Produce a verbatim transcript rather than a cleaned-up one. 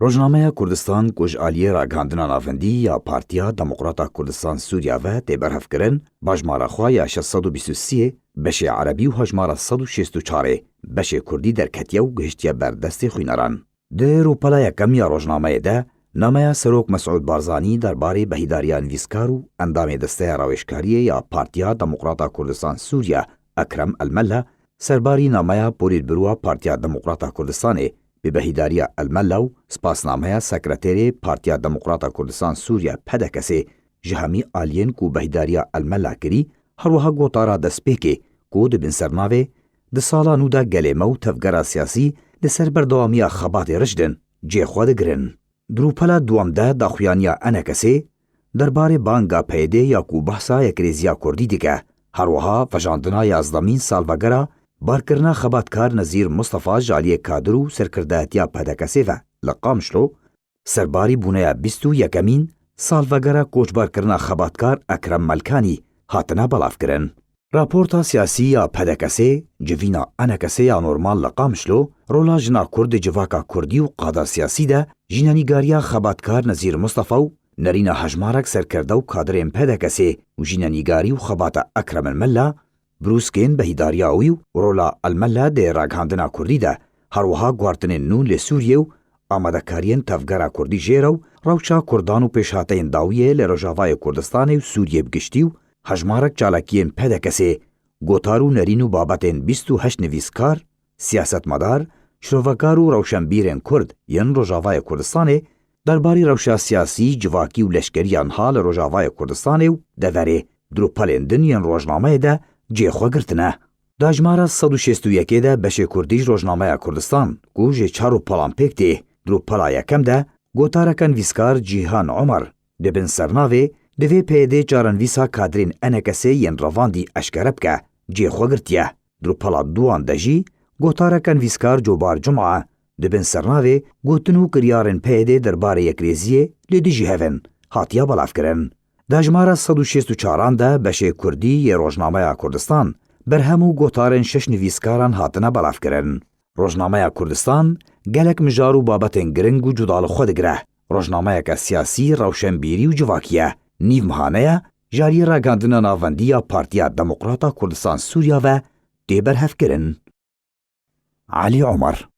Rojnameya Kurdistan ku ji aliyê ragihandina navendî ya Partiya Demokrata Kurdistan Sûriya ve tê berhevkirin, bi hejmara xwe ya şeş sed û bîst û sê beşê erebî û hejmara sed û şêst û çar beşê kurdî derketiye û gihiştiye ber destê xwîneran. Di rûpela yekem ya rojnameyê de nameya Serok Mesûd Barzanî derbarê behîdariya nivîskar û endamê Desteya Rawêjkariyê ya Partiya Demokrata Kurdistan Sûriya Ekrem Elmella, serbarî nameya Polîtbûroa Partiya Demokrata Kurdistanê bi behîdariya Elmella û spasnameya Sekreterê Partiya Demokrata Kurdistan Sûriya P D K S'ê ji hemî aliyên ku behîdariya Elmella kirî, her wiha gotara destpêkê ku di bin sernavê di sala nû de gelê me û tevgera siyasî li ser berdewamiya xebatê rijd in cê xwe digirin. Di rûpela duwem de daxuyaniya E N K S'ê derbarê banga P Y D'ê ya ku behsa yekrêziya kurdî dike, her wiha vejandina yazdemîn salvegera barkirina xebatkar Nezîr Mustafa ji aliyê kadir û serkirdayetiya P D K S'ê ve li Qamişlo, serbarî bûneya bîst û yekemîn salvegera koçberkirina xebatkar Ekrem Melkanî hatine belavkirin. Raporta siyasî ya P D K S'ê civîna E N K S'ê ya normal li Qamişlo, rola jina kurd di civaka kurdî û qada siyasî de, jînenîgariya xebatkar Nezîr Mustafa û nerîna hejmarek serkerde û kadirên P D K S'ê û jînenîgarî û xebata Ekrem El Mella, brûskên behîdariya wî û rola El Mella di ragihandina kurdî de, her wiha guhartinên nû li Sûriyê û amadekariyên tevgera kurdî jê re û rewşa kurdan û pêşhateyên dawiyê li Rojavayê Kurdistanê û Sûriyê bi giştî û hejmarek çalakiyên P D K S'ê, gotar û nerîn û babetên bîst û heşt nivîskar, siyasetmedar, şirovekar û rewşenbîrên kurd yên Rojavayê Kurdistanê derbarî rewşa siyasî, civakî û leşkerî ya niha li Rojavayê Kurdistanê û deverê di rûpelên din yên rojnameyê de cihê xwe girtine. Di hejmara sed û şêst û yekê de beşê kurdî ji Rojnameya Kurdistan, ku ji çar rûpelan pêk tê, di rûpela yekem de gotareke nivîskar Cîhan Omer di bin sernavê "Divê P Y D çarenivîsa kadrên E N K S'ê yên revandî eşkere bike" cihê xwe girtiye. Di rûpela duwan de jî gotareke nivîskar Cobar Cuma di bin sernavê "Gotin û kiryarên P Y D derbarê yekrêziyê li dijî hev in" hatiye belavkirin. Di hejmara sed û şêst û çaran de beşê kurdî yê Rojnameya Kurdistan berhem û gotarên şeş nivîskaran hatine belavkirin. Rojnameya Kurdistan gelek mijar û babetên giring û cuda li xwe digire. Rojnameyeke siyasî, rewşenbîrî û civakî ye. Nîv mihane ye, ji aliyê ragihandina navendî ya Partiya Demokrata Kurdistan Sûriya ve tê berhevkirin. Elî Omer.